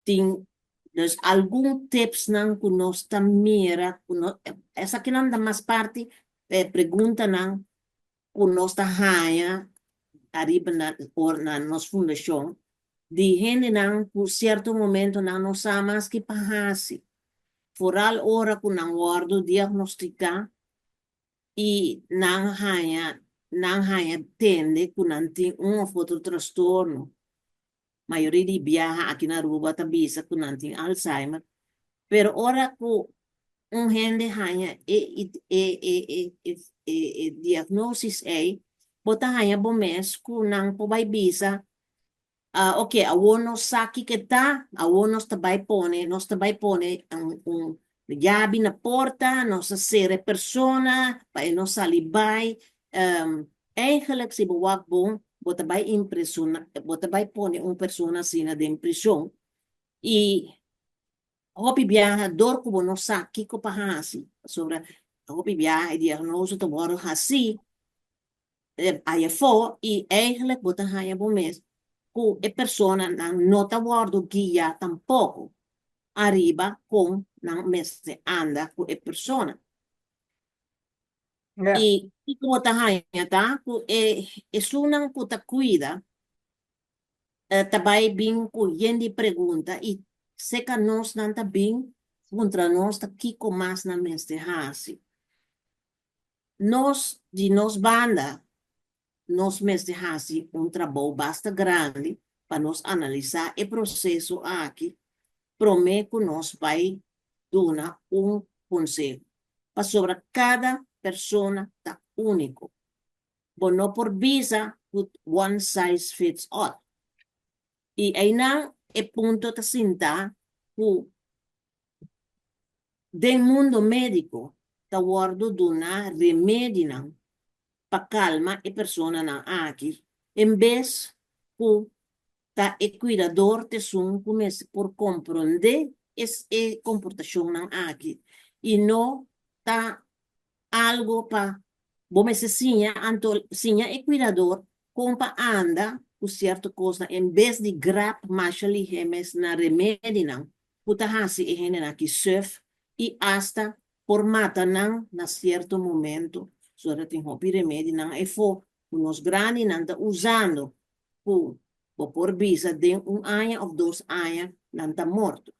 Tin dus algun tipsnan ku nos ta mira, ku no, esakinan ta mas parti preguntanan ku nos ta haña ariba na, or na nos fundashon, di hendenan ku sierto momentonan no sa mas ki pa hasi. Vooral ora ku nan wòrdu diagnostiká i nan haña tende ku nan tin un òf otro trastorno. Mayoria di biaha aki na Aruba ta bisa ku nan tin Alzheimer. Pero ora ku un hende haña e diagnosis ei, bo ta haña bo mes ku nan por bai bisa, ah, ok, awor nos sa kiko ta, awor nos ta bai pone un yabi na porta, nos ta sera persona, pa e no sali bai. Eigenlijk, si bo wak bon, bo ta bai impresiona, bo ta bai pone un persona asina den prison. I hopi biaha dor ku bo no sa kiko pa hasi, sobre hopi biaha e diagnose ta wòrdu hasi ayafó i eigenlijk bo ta haña bo mes ku e personanan no ta wòrdu guia tampoko ariba kon nan mester anda ku e persona. I kiko bo ta haña ta ku e esunnan ku ta kuida ta bai bin ku yen di pregunta i seka nos nan ta bin puntra nos ta kiko mas nan mester hasi. Nos di nos banda nos mester hasi un trabou basta grandi pa nos analisá e proseso aki promé ku nos bai duna un konseho. Pasobra kada persona ta úniko. Bo no por bisa ku one size fits all. I einan e punto ta sinta ku den mundo médiko ta wòrdu duna remedinan pa kalma e personanan aki, en bes ku ta e kuidador ta esun ku mester por komprondé e komportashonnan aki i no ta algo pa bo mester siña, anto siña e kuidador kon pa anda ku sierto kosnan en bes di grab masha lihé mes na remedinan ku ta hasi e hendenan aki suf i asta por mata nan na sierto momento. So tin hopi remedinan efo ku nos grandinan ta usando ku bo por bisa den un aña òf 2 aña nan ta morto.